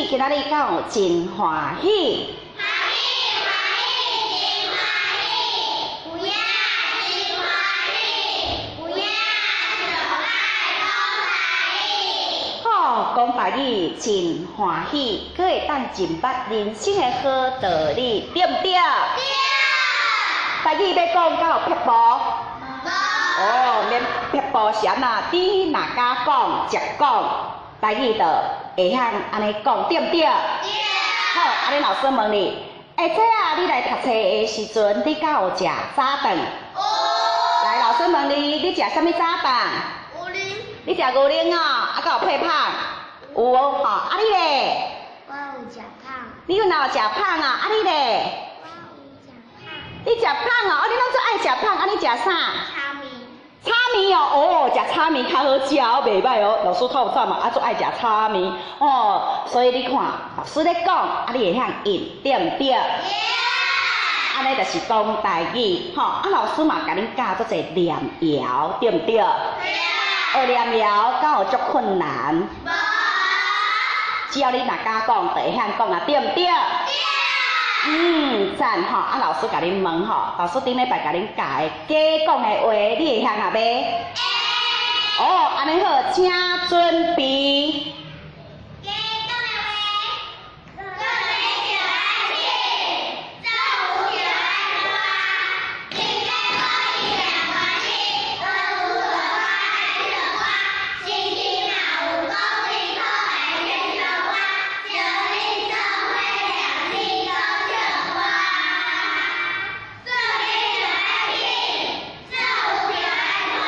今仔日敢有真歡喜？歡喜歡喜真歡喜，有影真歡喜，有影上愛講台語。好，講台語真歡喜，閣會當真捌人生的好道理，對毋對？對。台語欲講敢有撇步？無。哦，免撇步是按怎？你若敢講，直講，台語就會曉按呢講，對毋對？對。好，按呢老師問你，欸，這啊，你來讀冊的時陣，你敢有食早頓？有。來，老師問你，你食啥物早頓？牛奶。你食牛奶哦，啊，敢有配麭？有哦，吼，啊你咧？我有食麭。你有哪有食麭啊？啊你咧？我有食麭。你食麭哦，啊你攏足愛食麭，啊你食啥？炒麵。炒麵哦，哦，食炒麵較好食哦，袂䆀哦。老師透早嘛，啊足愛食炒麵哦，所以你看，老師咧講，啊你會曉應，對毋對？對。按呢就是講台語，吼，啊老師嘛共恁教足濟念謠，對毋對？對。學念謠敢有足困難？無。只要你若敢講，就會曉講啊，對毋對？對。嗯，讚吼！啊，老師共恁問吼，老師頂禮拜共恁教的假講的話，你會曉啊袂？會。哦，按呢好，請準備。假講的話，做伙就愛緊，做有就愛拖，親家母伊掠歡喜，學有落花愛唱歌，星期若有講真可愛唱唱歌，招恁做伙念詩講唱歌。做伙就愛緊，做有就愛拖，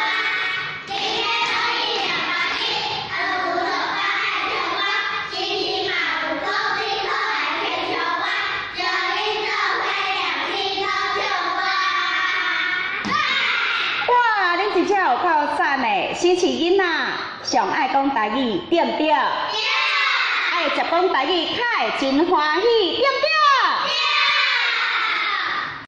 親家母伊掠歡喜，學有落花愛唱歌，星期若有講真可愛唱唱歌，招恁做伙念詩講唱歌。哇，恁真正有夠讚的，是毋是囡仔上愛講台語，對毋對？對。愛食講台語，較會真歡喜，對毋對？